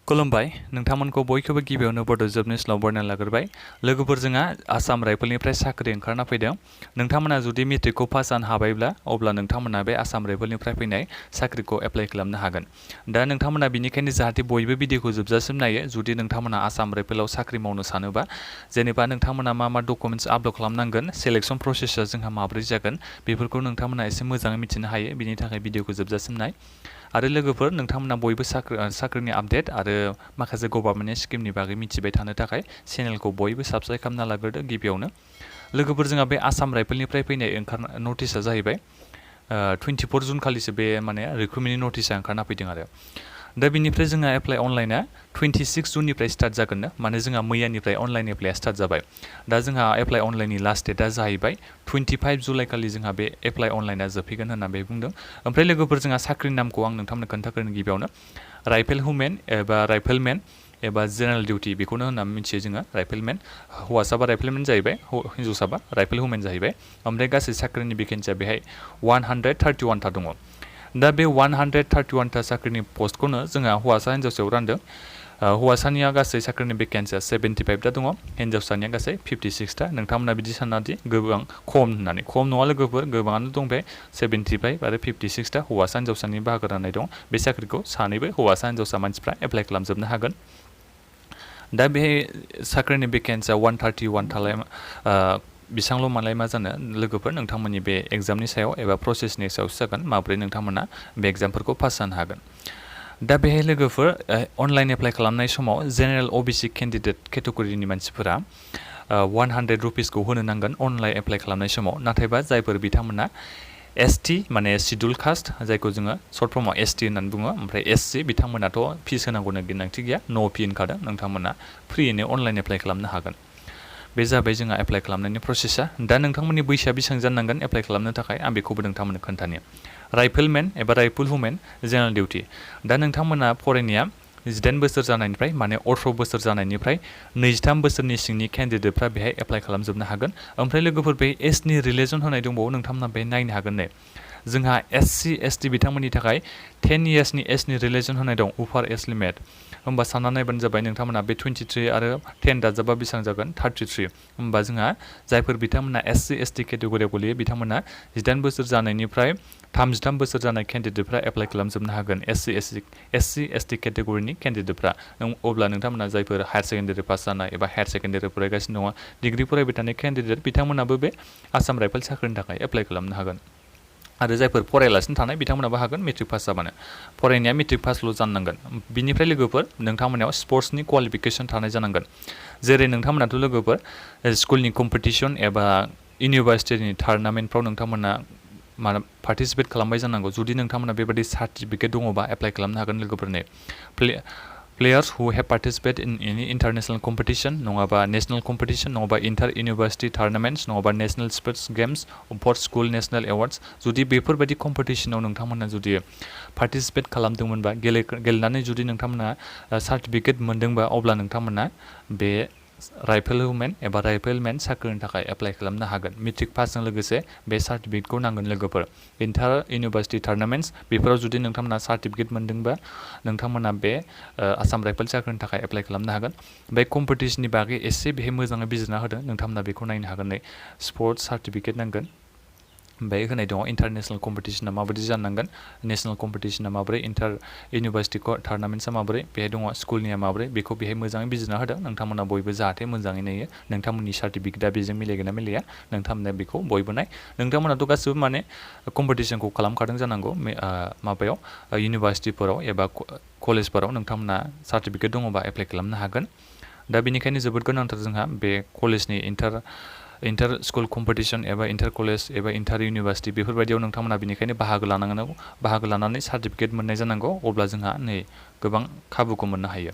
खुलुमबाय नोंथांमोनखौ बयखौबो गिबियावनो बड' जब निउसआव बरायना लाग्रोबाय लोगोफोर जोंहा आसाम राइफलनिफ्राय साख्रि ओंखारना फैदों नोंथांमोना जुदि मेट्रिकखौ पास जानो हाबायब्ला अब्ला नोंथांमोना बे आसाम राइफलनिफ्राय फैनाय साख्रिखौ एप्लाइ खालामनो हागोन दा नोंथांमोना बिनिखायनो जाहाथे बयबो भिडिअखौ जोबजासिम नायो जुदि नोंथांमोना आसाम राइफलाव साख्रि मावनो सानोबा जेनेबा नोंथांमोना मा डकुमेन्ट्स आपल'ड खालामनांगन सिलेक्शन प्रसेसआ जोंहा माब्रै जागोन बेफोरखौ नोंथांमोना एसे मोजाङै मिथिनो हायो बिनि थाखाय भिडिअखौ जोबजासिम नाय आरो लोगोफोर नोंथांमोना बयबो साख्रिनि आपडेट आरो माखासे गभर्नमेन्टनि स्किमनि बागै मिथिबाय थानो थाखाय चेनेलखौ बयबो साबस्क्राइब खालामना लाग्रोदो गिबियावनो लोगोफोर जोंहा बे आसाम राइफलनिफ्राय फैनाय नटिसआ जाहैबाय 24 जुन खालिसो बे माने रिक्रुटमेन्टनि नटिसआ ओंखारना फैदों आरो दा बिनिफ्राय जोंहा एप्लाइ अनलाइना 26 जुननिफ्राय स्टार्ट जागोननो माने जोंहा मैयानिफ्राय अनलाइन एप्लाइआ स्टार्ट जाबाय दा जोंहा एप्लाइ अनलाइननि लास्ट डेटआ जाहैबाय 25 जुलाइ खालि जोंहा बे एप्लाइ अनलाइना जोबफैगोन होननानै बुंदों ओमफ्राय लोगोफोर जोंहा साख्रिनि नामखौ आं नोंथांमोननो खोन्थाग्रोनो गिबियावनो राइफल हुमेन एबा राइफलमेन एबा जेनेरेल डिउटि बेखौनो होननानै मिथियो जोङो राइफलमेन हौवासाबा राइफलमेन जाहैबाय हिन्जावसाबा राइफल हुमेन जाहैबाय ओमफ्राय गासै साख्रिनि भेकेन्सिया बेहाय 131 था दङ दा बे 131 था साख्रिनि पस्टखौनो जोंहा हौवासा हिन्जावसायाव रानदों हौवासानिया गासै साख्रिनि भेकेन्सिया 75 ता दङ हिन्जावसानिया गासै 56 था नोंथांमोना बिदि साननादि गोबां खम होननानै खम नङा लोगोफोर गोबाङानो दं बे 75 आरो 56 था हौवासा हिन्जावसानि बाहागो राननाय दं बे साख्रिखौ सानैबो हौवासा हिन्जावसा मानसिफ्रा एप्लाइ खालामजोबनो हागोन दा बे साख्रिनि भेकेन्सिया 131 थालाय बेसांल' मालाय मा जानो लोगोफोर नोंथांमोननि बे एग्जामनि सायाव एबा प्रसेसनि सायावसो जागोन माब्रै नोंथांमोना बे एग्जामफोरखौ पास जानो हागोन दा बेहाय लोगोफोर अनलाइन एप्लाइ खालामनाय समाव जेनेरेल अबिसि केन्डिडेट केटेगरिनि मानसिफोरा 100 रुपिसखौ होनो नांगोन अनलाइन एप्लाइ खालामनाय समाव नाथायबा जायफोर बिथांमोना एसटि माने शिड्युल कास्ट जायखौ जोङो सर्ट फर्माव एसटि होननानै बुङो ओमफ्राय एससि बिथांमोनाथ' फिस होनांगौनि गोनांथि गैया नो फि होनखादों नोंथांमोना फ्रियैनो अनलाइन एप्लाइ खालामनो हागोन बे जाबाय जोंहा एप्लाइ खालामनायनि प्रसेसा दा नोंथांमोननि बैसोआ बेसेबां जानांगोन एप्लाइ खालामनो थाखाय आं बेखौबो नोंथांमोननो खोन्थानो राइफलमेन एबा राइफल हुमेन जेनेरेल डिउटि दा नोंथांमोना फरायनाया 18 बोसोर जानायनिफ्राय माने 18 बोसोर जानायनिफ्राय 23 बोसोरनि सिंनि केन्डिडेटफ्रा बेहाय एप्लाइ खालामजोबनो हागोन ओमफ्राय लोगोफोर बे एजनि रिलेसन होनाय दंबावो नोंथांमोना बे नायनो हागोन ने जोंहा एससि एसटि बिथांमोननि थाखाय 10 इयार्सनि एजनि रिलेसन होनाय दं उपार एज लिमिट होमबा सानना नायबानो जाबाय नोंथांमोना बे 23 आरो 10 दाजाबा बेसेबां जागोन 33 होमबा जोंहा जायफोर बिथांमोना एससि एसटि केटेगरियाव गोलैयो बिथांमोना 18 बोसोर जानायनिफ्राय 33 बोसोर जानाय केन्डिडेटफ्रा एप्लाइ खालामजोबनो हागोन एससि एसटि केटेगरिनि केन्डिडेटफ्रा अब्ला नोंथांमोना जायफोर हायार सेकेन्डारि पास जानाय एबा हायार सेकेन्डारि फरायगासिनो दङ डिग्रि फरायबाय थानाय केन्डिडेट बिथांमोनाबो बे आसाम राइफल साख्रिनि थाखाय एप्लाइ खालामनो हागोन आरो जायफोर फरायलासिनो थानाय बिथांमोनाबो हागोन मेट्रिक पास जाबानो फरायनाया मेट्रिक पासल' जानांगोन बिनिफ्राय लोगोफोर नोंथांमोनाव स्पर्ट्सनि क्वालिफिकेसन थानाय जानांगोन जेरै नोंथांमोनाथ' लोगोफोर स्कुलनि कम्पिटिसन एबा इउनिभार्सिटिनि टार्नामेन्टफ्राव नोंथांमोना पार्टिसिपेट खालामबाय जानांगौ जुदि नोंथांमोना बेबायदि सार्टिफिकेट दङबा एप्लाइ खालामनो हागोन लोगोफोरनो प्लेयार्स हु have participate in any international competition नङाबा नेसनेल कम्पिटिसन नङाबा इन्टार इउनिभार्सिटि टार्नामेन्ट्स नङाबा national sports games for school national awards जुदि बेफोरबायदि कम्पिटिसनाव नोंथांमोना जुदि पार्टिसिपेट खालामदोंमोनबा गेलेनानै जुदि नोंथांमोना सार्टिफिकेट मोनदोंबा अब्ला नोंथांमोना बे राइफल हुमेन एबा राइफलमेन साख्रिनि थाखाय एप्लाइ खालामनो हागोन मेट्रिक पासजों लोगोसे बे सार्टिफिकेटखौ नांगोन लोगोफोर इन्टार इउनिभार्सिटि टार्नामेन्ट्स बेफोराव जुदि नोंथांमोना सार्टिफिकेट मोनदोंबा नोंथांमोना बे आसाम राइफल साख्रिनि थाखाय एप्लाइ खालामनो हागोन बे कम्पिटिसननि बागै एसे बेहाय मोजाङै बिजिरना होदों नोंथांमोना बेखौ नायनो हागोन नै स्पर्ट्स सार्टिफिकेट नांगोन ओमफ्राय होनाय दङ इन्टारनेसनेल कम्पिटिसना माबायदि जानांगोन नेसनेल कम्पिटिसना माबोरै इन्टार इउनिभार्सिटि टार्नामेन्ट्सआ माबोरै बेहाय दङ स्कुलनिया माबोरै बेखौ बेहाय मोजाङै बिजिरना होदों नोंथांमोना बयबो जाहाथे मोजाङै नायो नोंथांमोननि सार्टिफिकेटआ बेजों मिलायगोन ना मिलाया नोंथांमोना बेखौ बयबो नाय नोंथांमोनाथ' गासिबो माने कम्पिटिसनखौ खालामखादों जानांगौ माबायाव इउनिभार्सिटिफोराव एबा कलेजफोराव नोंथांमोना सार्टिफिकेट दङबा एप्लाइ खालामनो हागोन दा बेनिखायनो जोबोद गोनांथार जोंहा बे कलेजनि इन्टार स्कुल कम्पिटिसन एबा इन्टार कलेज एबा इन्टार इउनिभार्सिटि बेफोरबायदियाव नोंथांमोना बेनिखायनो बाहागो लानानै सार्टिफिकेट मोननाय जानांगौ अब्ला जोंहा नै गोबां खाबुखौ मोननो हायो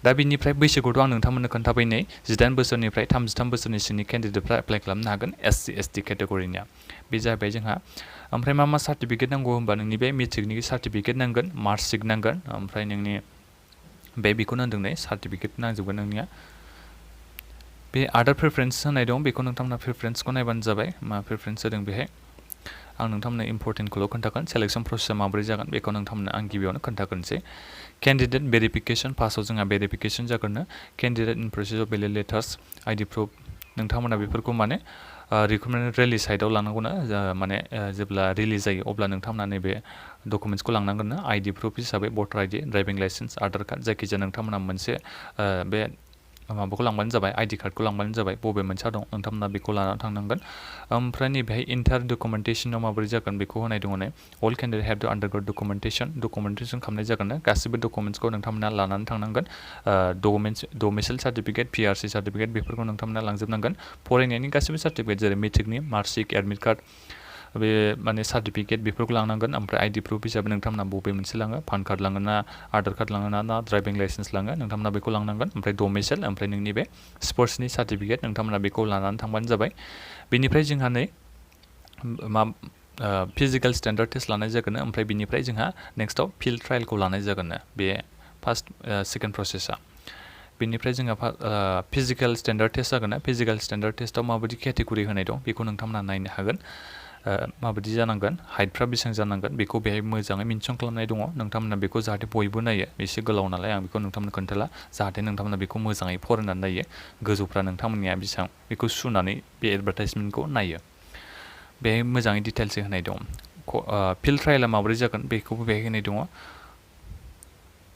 दा बिनिफ्राय बैसोखौथ' आं नोंथांमोननो खोन्थाबाय नै 18 बोसोरनिफ्राय 33 बोसोरनि सिंनि केन्डिडेटफ्रा एप्लाइ खालामनो हागोन एससि एसटि केटेगरिनिया बे जाहैबाय जोंहा ओमफ्राय मा सार्टिफिकेट नांगौ होनबा नोंनि बे मेट्रिकनि सार्टिफिकेट नांगोन मार्कशिट नांगोन ओमफ्राय नोंनि बेखौनो होनदों नै सार्टिफिकेट नांजोबगोन नोंनिया बे आदार प्रेफारेन्स होनाय दं बेखौ नोंथांमोना प्रेफारेन्सखौ नायबानो जाबाय मा प्रेफारेन्स होदों बेहाय आं नोंथांमोननो इम्परटेन्टखौल' खोन्थागोन सेलेक्शन प्रसेसा माबोरै जागोन बेखौ नोंथांमोननो आं गिबियावनो खोन्थाग्रोनोसै कैंडिडेट वेरिफिकेशन फार्स्टआव जोंहा वेरिफिकेशन जागोन candidate in process of valid letters ID proof नोंथांमोना बेफोरखौ माने रिक्रुटमेंट रिलीज साइटआव लानांगौना माने जेब्ला रिलीज जायो अब्ला नोंथांमोना नैबे डकुमेन्ट्सखौ लांनांगोन आईडी प्रूफ हिसाबै भटार ID driving licence Aadhaar card जायखिजाया नोंथांमोना मोनसे बे माबाखौ लांबानो जाबाय आईडी कार्डखौ लांबानो जाबाय बबे मोनसेया दं नोंथांमोना बेखौ लानानै थांनांगोन ओमफ्राय नैबेहाय इन्टार डकुमेन्टेसनाव माबोरै जागोन बेखौ होनाय दङ नै all candidate have to undergo documentation खालामनाय जागोन गासिबो डकुमेन्ट्सखौ नोंथांमोना लानानै थांनांगोन डोमिसाइल सार्टिफिकेट पिआरसी सार्टिफिकेट बेफोरखौ नोंथांमोना लांजोबनांगोन फरायनायनि गासिबो सार्टिफिकेट जेरै मेट्रिकनि मार्कशीट एडमिट कार्ड बे माने सार्टिफिकेट बेफोरखौ लांनांगोन ओमफ्राय आईडी प्रूफ हिसाबै नोंथांमोना बबे मोनसे लाङो पान कार्ड लाङो ना आधार कार्ड लाङो ना ड्राइभिं लाइसेन्स लाङो नोंथांमोना बेखौ लांनांगोन ओमफ्राय डोमिसाइल ओमफ्राय नोंनि बे स्पोर्ट्सनि सार्टिफिकेट नोंथांमोना बेखौ लानानै थांबानो जाबाय बेनिफ्राय जोंहा नै फिजिकल स्टैंडर्ड टेस्ट लानाय जागोन ओमफ्राय बिनिफ्राय जोंहा नेक्स्टआव फिल्ड ट्रायलखौ लानाय जागोन बे फार्स्ट सेकेन्ड प्रसेसा बेनिफ्राय जोंहा फिजिकल स्टैंडर्ड टेस्ट जागोन फिजिकल स्टैंडर्ड टेस्टआव माबायदि केटेगरि होनाय दं बेखौ नोंथांमोना नायनो हागोन माबायदि जानांगोन हाइटफ्रा बेसेबां जानांगोन बेखौ बेहाय मोजाङै मेनसन खालामनाय दङ नोंथांमोना बेखौ जाहाथे बयबो नायो एसे गोलाव नालाय आं बेखौ नोंथांमोननो खोन्थाला जाहाथे नोंथांमोना बेखौ मोजाङै फरायनानै नायो गोजौफ्रा नोंथांमोननिया बेसेबां बेखौ सुनानै बे एडभार्टाइजमेन्टखौ नायो बेहाय मोजाङै डिटेल्सै होनाय दं फिल्ड ट्रायला माबोरै जागोन बेखौबो बेहाय होनाय दङ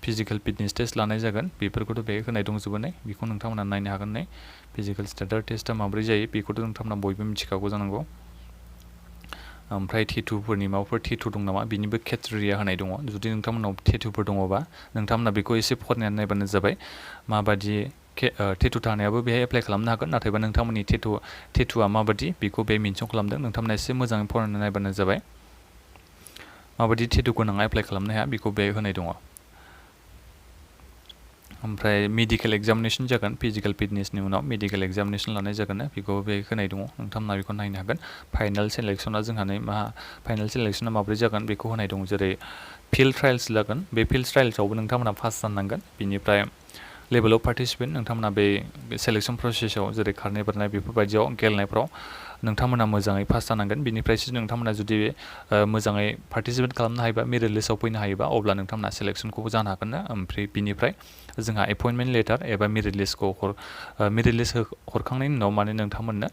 फिजिकल फिटनेस टेस्ट लानाय जागोन बेफोरखौथ' बेहाय होनाय दंजोबो नै बेखौ नोंथांमोना नायनो हागोन नै फिजिकल स्टैंडर्ड टेस्टआ माबोरै जायो बेखौथ' नोंथांमोना बयबो मिथिखागौ जानांगौ ओमफ्राय टेटुफोरनि माबाफोर टेटु दं नामा बिनिबो केटेगरिया होनाय दङ जुदि नोंथांमोनाव टेटुफोर दङबा नोंथांमोना बेखौ एसे फरायनानै नायबानो जाबाय माबादि टेटु थानायाबो बेहाय एप्लाइ खालामनो हागोन नाथायबा नोंथांमोननि टेटुआ माबादि बेखौ बे मेनसन खालामदों नोंथांमोना एसे मोजाङै फरायनानै नायबानो जाबाय माबादि टेटु गोनाङा एप्लाइ खालामनो हाया बेखौ बे होनाय दङ ओमफ्राय मेडिकेल एग्जामिनेशन जागोन फिजिकल फिटनेसनि उनाव मेडिकेल एग्जामिनेशन लानाय जागोन बेखौ बे होनाय दङ नोंथांमोना बेखौ नायनो हागोन फाइनाल सेलेक्शना जोंहा नै मा फाइनाल सेलेक्शना माबोरै जागोन बेखौ होनाय दं जेरै फिल्ड ट्रायल्स जागोन बे फिल्ड ट्रायल्सआवबो नोंथांमोना पास जानांगोन बिनिफ्राय लेभेल अफ पार्टिसिपेन्ट नोंथांमोना बे सेलेक्शन प्रसेसआव जेरै खारनाय बारनाय बेफोरबायदियाव गेलेनायफ्राव नोंथांमोना मोजाङै पास जानांगोन बिनिफ्रायसो नोंथांमोना जुदि मोजाङै पार्टिसिपेट खालामनो हायोबा मेरिट लिस्टआव फैनो हायोबा अब्ला नोंथांमोना सेलेक्शनखौबो जानो हागोन ना ओमफ्राय बिनिफ्राय जोंहा एपइन्टमेन्ट लेटार एबा मेरिट लिस्टखौ मेरिट लिस्ट हरखांनायनि उनाव माने नोंथांमोननो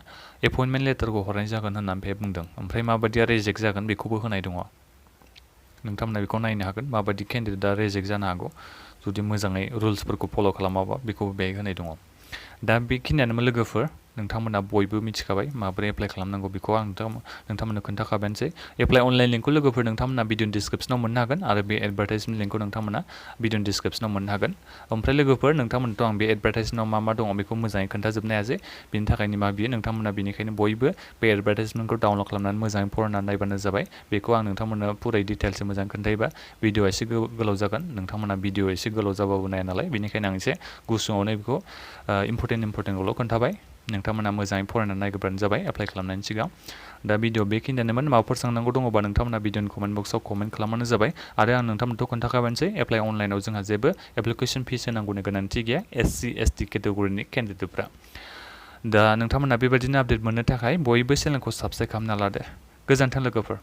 एपइन्टमेन्ट लेटारखौ हरनाय जागोन होननानै बे बुंदों ओमफ्राय माबायदिया रिजेक्ट जागोन बेखौबो होनाय दङ नोंथांमोना बेखौ नायनो हागोन माबायदि केन्डिडेटआ रिजेक्ट जानो हागौ जुदि मोजाङै रुल्सफोरखौ फल' खालामाबा बेखौबो बेहाय होनाय दङ दा बेखिनियानोमोन लोगोफोर नोंथांमोना बयबो मिथिखाबाय माबोरै एप्लाइ खालामनांगौ बेखौ आं नोंथांमोननो खोन्थाखाबायानोसै एप्लाइ अनलाइन लिंकखौ लोगोफोर नोंथांमोना भिडिअ डिसक्रिप्सनाव मोननो हागोन आरो बे एडभार्टाइजमेन्ट लिंकखौ नोंथांमोना भिडिअ डिसक्रिप्सनाव मोननो हागोन ओमफ्राय लोगोफोर नोंथांमोनथ' आं बे एडभार्टाइजमेन्टआव मा दङ बेखौ मोजाङै खोन्थाजोबनो हायासै बिनि थाखायनो मा बियो नोंथांमोना बेनिखायनो बयबो बे एडभार्टाइजमेन्टखौ डाउनलड खालामनानै मोजाङै फरायनानै नायबानो जाबाय बेखौ आं नोंथांमोननो पुरै डिटेल्सै मोजाङै खोन्थायोबा भिडिअ एसे गोलाव जागोन नोंथांमोना भिडिअ एसे गोलाव जाबाबो नाया नालाय बेनिखायनो आं एसे गुसुङावनो बेखौ इम्परटेन्टखौल' खोन्थाबाय नोंथांमोना मोजाङै फरायनानै नायग्रोबानो जाबाय एप्लाइ खालामनायनि सिगां दा भिडिअ बेखिनियानोमोन माबाफोर सोंनांगौ दङबा नोंथांमोना भिडिअनि कमेन्ट बक्सआव कमेन्ट खालामबानो जाबाय आरो आं नोंथांमोनथ' खोन्थाखाबायनोसै एप्लाइ अनलाइनाव जोंहा जेबो एप्लिकेसन फिस होनांगौनि गोनांथि गैया SC ST केटेगरिनि केन्डिडेटफ्रा दा नोंथांमोना बेबायदिनो आपडेट मोननो थाखाय बयबो चेनेलखौ साबस्क्राइब खालामना लादो गोजोन्थों लोगोफोर